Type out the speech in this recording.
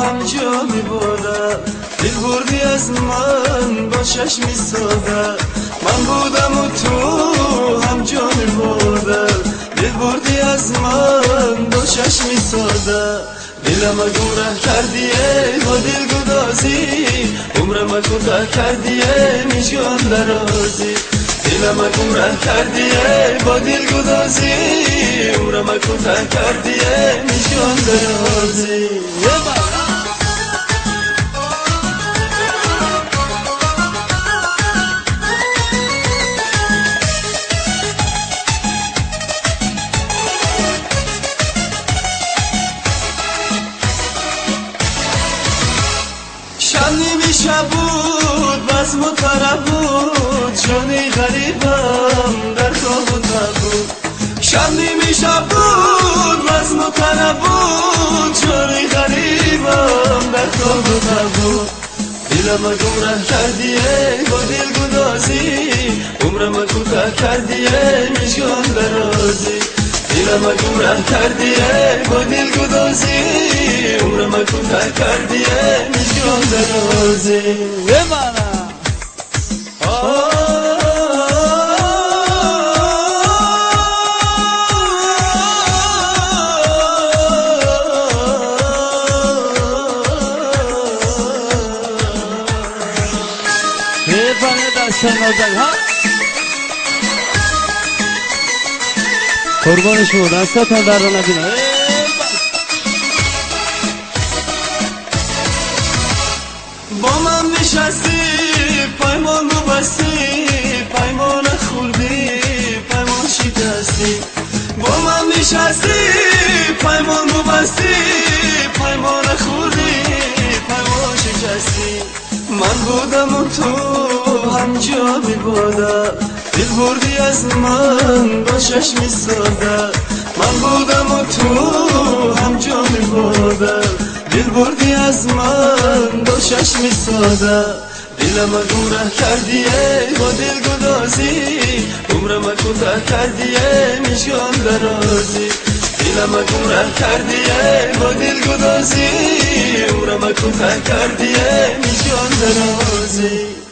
هم جامی باده، دل بردی از من با چشمی ساده. من بودم و تو هم جامی باده، دل بردی از من با چشمی ساده. دلم گمراه کردی ای با دل گدازی، عمرم کوتاه کردی ای میجان درازی. دلم گمراه کردی ای با دل گدازی، عمرم کوتاه کردی ای میجان درازی. شب نیمی شب بود، بزم و طرب بود، جان غریبم در خواب و تب بود. شب نیمی شب بود، بزم و طرب بود، جان غریبم در خواب و تب بود. دلم گمراه کردی ای با دل گدازی، عمرم کوتاه کردی ای میجان درازی. دلم گمراه کردی ای با دل گدازی، عمرم کوتاه کردی ای میجان درازی. قربان شما، دستتان در نبینم. با من نشستی پیمان بستی، پیمان خوردی پیمان شکستی. با من نشستی پیمان بستی، پیمان خوردی پیمان شکستی. من بودم و تو هم جامی باده، دل بردی از من با چشمی ساده. من بودم و تو هم جامی باده، دل بردی از من با چشمی ساده. دلم گمراه کردی ای با دل گدازی، عمرم کوتاه کردی ای میجان درازی. دلم گمراه کردی ای با دل گدازی، عمرم کوتاه کردی ای میجان درازی.